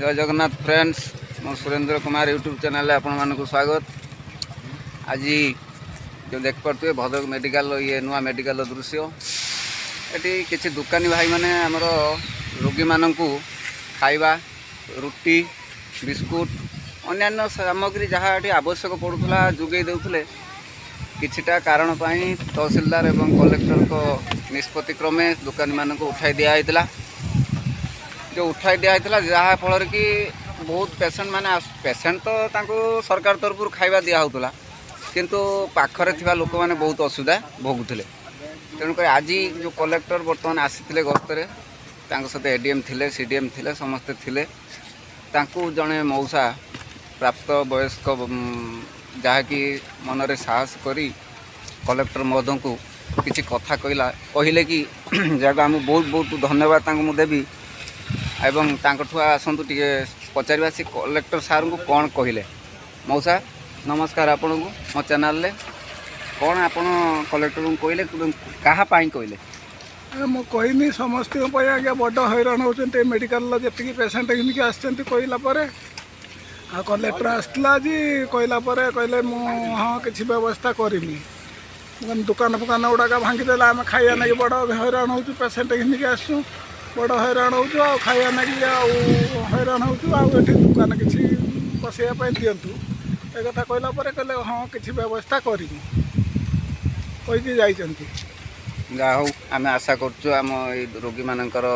ଜୟ Jagannath friends, ମୁଁ Surendra Kumar, YouTube ଚ୍ୟାନେଲରେ ଆପଣମାନଙ୍କୁ ସ୍ୱାଗତ। ଆଜି ଯେଉଁ ଦେଖିପାରୁଥିବେ, ଭଦ୍ରକ ମେଡ଼ିକାଲର ଇଏ ନୂଆ ମେଡ଼ିକାଲର ଦୃଶ୍ୟ। ଏଠି କିଛି ଦୋକାନୀ ଭାଇମାନେ ଆମର ରୋଗୀମାନଙ୍କୁ ଖାଇବା, ରୁଟି, ବିସ୍କୁଟ, ଅନ୍ୟାନ୍ୟ ସାମଗ୍ରୀ ଯାହା ଏଠି ଆବଶ୍ୟକ ପଡ଼ୁଥିଲା ଯୋଗାଇ ଦେଉଥିଲେ। କିଛିଟା କାରଣ ପାଇଁ ତହସିଲଦାର ଏବଂ କଲେକ୍ଟରଙ୍କ ନିଷ୍ପତ୍ତି କ୍ରମେ ଦୋକାନୀମାନଙ୍କୁ ଉଠାଇ ଦିଆହେଇଥିଲା। ଯେଉଁ ଉଠାଇ ଦିଆହେଇଥିଲା, ଯାହାଫଳରେ କି ବହୁତ ପେସେଣ୍ଟ ମାନେ, ପେସେଣ୍ଟ ତ ତାଙ୍କୁ ସରକାର ତରଫରୁ ଖାଇବା ଦିଆହେଉଥିଲା, କିନ୍ତୁ ପାଖରେ ଥିବା ଲୋକମାନେ ବହୁତ ଅସୁବିଧା ଭୋଗୁଥିଲେ। ତେଣୁକରି ଆଜି ଯେଉଁ କଲେକ୍ଟର ବର୍ତ୍ତମାନ ଆସିଥିଲେ ଗସ୍ତରେ, ତାଙ୍କ ସହିତ ଏଡିଏମ୍ ଥିଲେ, ସିଡିଏମ୍ ଥିଲେ, ସମସ୍ତେ ଥିଲେ। ତାଙ୍କୁ ଜଣେ ମଉସା, ପ୍ରାପ୍ତ ବୟସ୍କ, ଯାହାକି ମନରେ ସାହସ କରି କଲେକ୍ଟର ମହୋଦୟଙ୍କୁ କିଛି କଥା କହିଲେ କି, ଯାହାକୁ ଆମକୁ ବହୁତ ବହୁତ ଧନ୍ୟବାଦ ତାଙ୍କୁ ମୁଁ ଦେବି। ଏବଂ ତାଙ୍କଠୁ ଆସନ୍ତୁ ଟିକେ ପଚାରିବା, ସେ କଲେକ୍ଟର ସାର୍ଙ୍କୁ କ'ଣ କହିଲେ। ମଉସା, ନମସ୍କାର ଆପଣଙ୍କୁ ମୋ ଚ୍ୟାନେଲରେ। କ'ଣ ଆପଣ କଲେକ୍ଟରଙ୍କୁ କହିଲେ, କାହା ପାଇଁ କହିଲେ? ମୁଁ କହିନି, ସମସ୍ତଙ୍କ ପାଇଁ ଆଜ୍ଞା। ବଡ଼ ହଇରାଣ ହେଉଛନ୍ତି ଏ ମେଡ଼ିକାଲର ଯେତିକି ପେସେଣ୍ଟ ଘିନିକି ଆସିଛନ୍ତି। କହିଲା ପରେ, ଆଉ କଲେକ୍ଟର ଆସିଥିଲା ଆଜି, କହିଲା ପରେ କହିଲେ, ମୁଁ ହଁ କିଛି ବ୍ୟବସ୍ଥା କରିମି। ମୁଁ କହିଲି, ଦୋକାନ ଫୋକାନ ଗୁଡ଼ାକ ଭାଙ୍ଗିଦେଲେ ଆମେ ଖାଇବା ନାଗି ବଡ଼ ହଇରାଣ ହେଉଛୁ। ପେସେଣ୍ଟ ଘିନିକି ଆସୁଛୁ, ବଡ଼ ହଇରାଣ ହେଉଛୁ। ଆଉ ଖାଇବା ନାଗି ଆଉ ହଇରାଣ ହେଉଛୁ। ଆଉ ଏଠି ଦୋକାନ କିଛି ବସେଇବା ପାଇଁ ଦିଅନ୍ତୁ। ଏ କଥା କହିଲା ପରେ କହିଲେ, ହଁ କିଛି ବ୍ୟବସ୍ଥା କରିମି କହିକି ଯାଇଛନ୍ତି। ଯାହା ହଉ, ଆମେ ଆଶା କରୁଛୁ ଆମ ଏଇ ରୋଗୀମାନଙ୍କର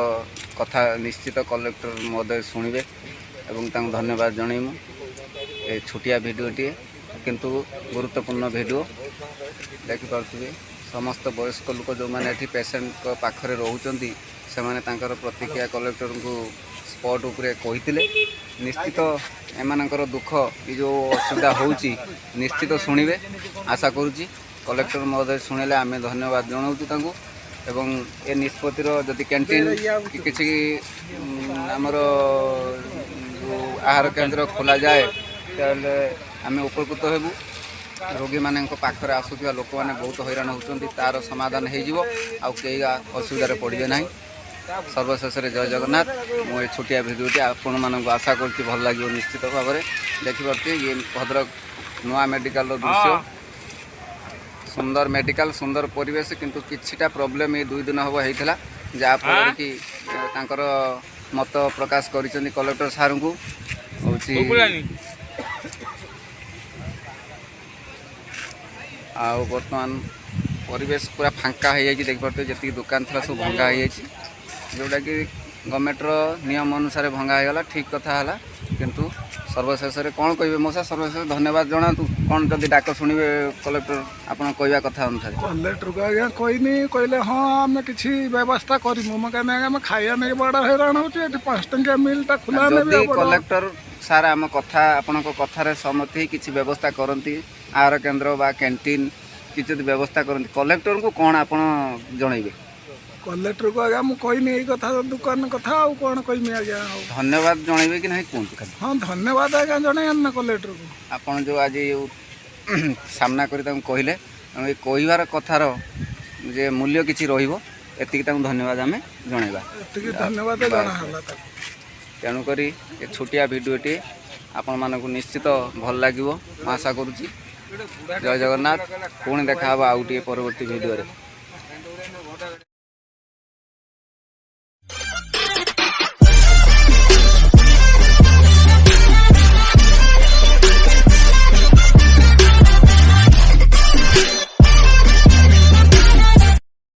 କଥା ନିଶ୍ଚିତ କଲେକ୍ଟର ମହୋଦୟ ଶୁଣିବେ ଏବଂ ତାଙ୍କୁ ଧନ୍ୟବାଦ ଜଣେଇମୁ। ଏ ଛୋଟିଆ ଭିଡ଼ିଓଟିଏ କିନ୍ତୁ ଗୁରୁତ୍ୱପୂର୍ଣ୍ଣ ଭିଡ଼ିଓ। ଦେଖିପାରୁଥିବେ, ସମସ୍ତ ବୟସ୍କ ଲୋକ ଯେଉଁମାନେ ଏଠି ପେସେଣ୍ଟଙ୍କ ପାଖରେ ରହୁଛନ୍ତି, ସେମାନେ ତାଙ୍କର ପ୍ରତିକ୍ରିୟା କଲେକ୍ଟରଙ୍କୁ ସ୍ପଟ୍ ଉପରେ କହିଥିଲେ। ନିଶ୍ଚିତ ଏମାନଙ୍କର ଦୁଃଖ, ଏ ଯେଉଁ ଅସୁବିଧା ହେଉଛି, ନିଶ୍ଚିତ ଶୁଣିବେ ଆଶା କରୁଛି। କଲେକ୍ଟର ମହୋଦୟ ଶୁଣିଲେ ଆମେ ଧନ୍ୟବାଦ ଜଣାଉଛୁ ତାଙ୍କୁ। ଏବଂ ଏ ନିଷ୍ପତ୍ତିର ଯଦି କ୍ୟାଣ୍ଟିନ୍ କି କିଛି ଆମର ଯେଉଁ ଆହାର କେନ୍ଦ୍ର ଖୋଲାଯାଏ, ତାହେଲେ ଆମେ ଉପକୃତ ହେବୁ। ରୋଗୀମାନଙ୍କ ପାଖରେ ଆସୁଥିବା ଲୋକମାନେ ବହୁତ ହଇରାଣ ହେଉଛନ୍ତି, ତା'ର ସମାଧାନ ହେଇଯିବ, ଆଉ କେହି ଅସୁବିଧାରେ ପଡ଼ିବେ ନାହିଁ। ସର୍ବଶେଷରେ ଜୟ ଜଗନ୍ନାଥ। ମୁଁ ଏ ଛୋଟିଆ ଭିଡ଼ିଓଟି ଆପଣମାନଙ୍କୁ ଆଶା କରୁଛି ଭଲ ଲାଗିବ ନିଶ୍ଚିତ ଭାବରେ। ଦେଖିପାରୁଥିବେ, ଇଏ ଭଦ୍ରକ ନୂଆ ମେଡ଼ିକାଲର ଦୃଶ୍ୟ। ସୁନ୍ଦର ମେଡ଼ିକାଲ, ସୁନ୍ଦର ପରିବେଶ, କିନ୍ତୁ କିଛିଟା ପ୍ରୋବ୍ଲେମ୍ ଏଇ 2 ଦିନ ହେବ ହେଇଥିଲା, ଯାହାଫଳରେ କି ତାଙ୍କର ମତ ପ୍ରକାଶ କରିଛନ୍ତି କଲେକ୍ଟର ସାର୍ଙ୍କୁ। ହେଉଛି ଆଉ ବର୍ତ୍ତମାନ ପରିବେଶ ପୁରା ଫାଙ୍କା ହେଇଯାଇଛି। ଦେଖିପାରୁଥିବେ, ଯେତିକି ଦୋକାନ ଥିଲା ସବୁ ଭଙ୍ଗା ହେଇଯାଇଛି, ଯେଉଁଟାକି ଗଭର୍ଣ୍ଣମେଣ୍ଟର ନିୟମ ଅନୁସାରେ ଭଙ୍ଗା ହେଇଗଲା, ଠିକ୍ କଥା ହେଲା। କିନ୍ତୁ ସର୍ବଶେଷରେ କ'ଣ କହିବେ ମଉସା? ସର୍ବଶେଷ ଧନ୍ୟବାଦ ଜଣାନ୍ତୁ। କ'ଣ ଯଦି ଡାକ ଶୁଣିବେ କଲେକ୍ଟର ଆପଣ କହିବା କଥା ଅନୁସାରେ? କଲେକ୍ଟରକୁ ଆଜ୍ଞା କହିନି। କହିଲେ, ହଁ ଆମେ କିଛି ବ୍ୟବସ୍ଥା କରିମୁ। ମୁଁ କହିଲି, ଆଜ୍ଞା ଆମେ ଖାଇବା ନେଇକି ବଡ଼ ହଇରାଣ ହେଉଛୁ। ଏଠି 5 ଟଙ୍କିଆ ମିଲ୍ଟା ଖୋଲା ହେଲେ ବି ଯଦି ବଡ଼। କଲେକ୍ଟର ସାର୍ ଆମ କଥା, ଆପଣଙ୍କ କଥାରେ ସମ୍ମତି ହେଇ କିଛି ବ୍ୟବସ୍ଥା କରନ୍ତି, ଆହାର କେନ୍ଦ୍ର ବା କ୍ୟାଣ୍ଟିନ୍ କିଛି ଯଦି ବ୍ୟବସ୍ଥା କରନ୍ତି, କଲେକ୍ଟରଙ୍କୁ କ'ଣ ଆପଣ ଜଣେଇବେ? କଲେକ୍ଟରକୁ ଆଜ୍ଞା ମୁଁ କହିନି ଏଇ କଥା, ଦୋକାନ କଥା। ଆଉ କ'ଣ କହିମି ଆଜ୍ଞା ଆଉ? ଧନ୍ୟବାଦ ଜଣେଇବେ କି ନାହିଁ କୁହନ୍ତୁ ଖାଲି। ହଁ, ଧନ୍ୟବାଦ ଆଜ୍ଞା ଜଣେଇ ନା କଲେକ୍ଟରକୁ। ଆପଣ ଯେଉଁ ଆଜି ସାମ୍ନା କରି ତାଙ୍କୁ କହିଲେ, ତେଣୁ ଏ କହିବାର କଥାର ଯେ ମୂଲ୍ୟ କିଛି ରହିବ, ଏତିକି ତାଙ୍କୁ ଧନ୍ୟବାଦ ଆମେ ଜଣେଇବା। ଏତିକି ଧନ୍ୟବାଦ ଜଣା ହେଲା ତାକୁ। ତେଣୁକରି ଏ ଛୋଟିଆ ଭିଡ଼ିଓଟି ଆପଣମାନଙ୍କୁ ନିଶ୍ଚିତ ଭଲ ଲାଗିବ ମୁଁ ଆଶା କରୁଛି। ଜୟ ଜଗନ୍ନାଥ। ପୁଣି ଦେଖା ହେବ ଆଉ ଟିକେ ପରବର୍ତ୍ତୀ ଭିଡ଼ିଓରେ।